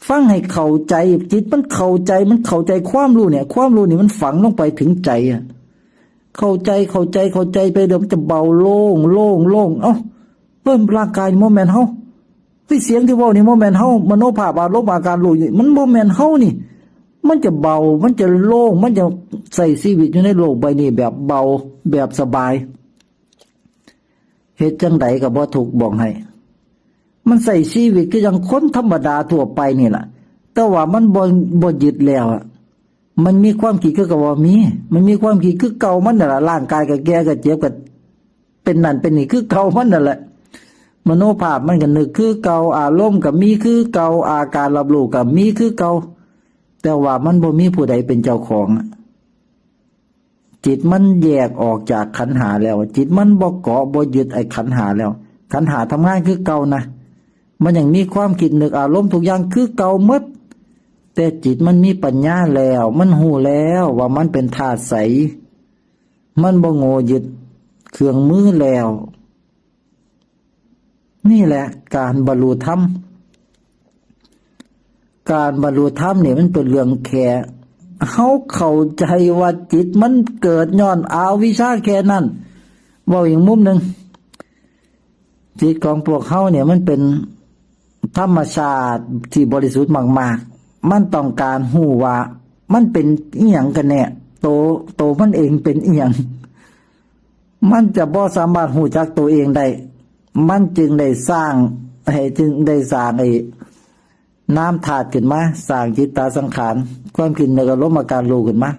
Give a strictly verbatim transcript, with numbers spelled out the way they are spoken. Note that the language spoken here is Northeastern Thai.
ฟังให้เข้าใจ จิตมันเข้าใจ มันเข้าใจความรู้เนี่ย ความรู้นี่มันฝังลงไปถึงใจอะ เข้าใจ เข้าใจ เข้าใจไปเดี๋ยวมันจะเบาโล่ง โล่ง โล่ง เอ้า เพิ่มร่างกายนี่บ่แม่นเฮา เฮ้ย เสียงที่เว้านี่บ่แม่นเฮา มโนภาพอารมณ์อาการรู้นี่ มันบ่แม่นเฮานี่ มันจะเบา มันจะโล่ง มันจะใช้ชีวิตอยู่ในโลกใบนี้แบบเบา แบบสบาย เฮ็ดจั่งใดก็บ่ทุกข์ บอกให้ มันใช้ชีวิตคือจั่งคนธรรมดาทั่วไปนี่ล่ะ แต่ว่ามันบ่ บ่ยึดแล้วอะ มันมีความคิดคือเก่าบ่ มี มันมีความคิดคือเก่ามันนั่นล่ะ ร่างกายก็แก่ก็เจ็บก็เป็นนั่นเป็นนี่คือเก่ามันนั่นแหละ มโนภาพมันก็นึกคือเก่า อารมณ์ก็มีคือเก่า อาการรับรู้ก็มีคือเก่า แต่ว่ามันบ่มีผู้ใดเป็นเจ้าของอะ จิตมันแยกออกจากขันธ์ห้าแล้ว จิตมันบ่เกาะบ่ยึดไอ้ขันธ์ห้าแล้ว ขันธ์ห้าทำงานคือเก่านะ มันยังมีความคิดนึกอารมณ์ทุกอย่างคือเก่าหมด แต่จิตมันมีปัญญาแล้ว มันฮู้แล้วว่ามันเป็นธาตุใส มันบ่โง่ยึดเครื่องมือแล้ว นี่แหละการบรรลุธรรม การบรรลุธรรมนี่มันเป็นเรื่องแค่เฮาเข้าใจว่าจิตมันเกิดย้อนอวิชชาแค่นั้น เว้าอีกมุมหนึ่ง จิตของพวกเฮาเนี่ยมันเป็นธรรมชาติที่บริสุทธิ์มากๆ มันต้องการฮู้ว่ามันเป็นอิหยังกันแน่ โต โตมันเองเป็นอิหยัง มันจะบ่สามารถฮู้จักตัวเองได้ มันจึงได้สร้าง ให้จึงได้สร้างไอ้นามธาตุขึ้นมา สร้างจิตตสังขาร ความคิดนึกอารมณ์อาการรู้ขึ้นมา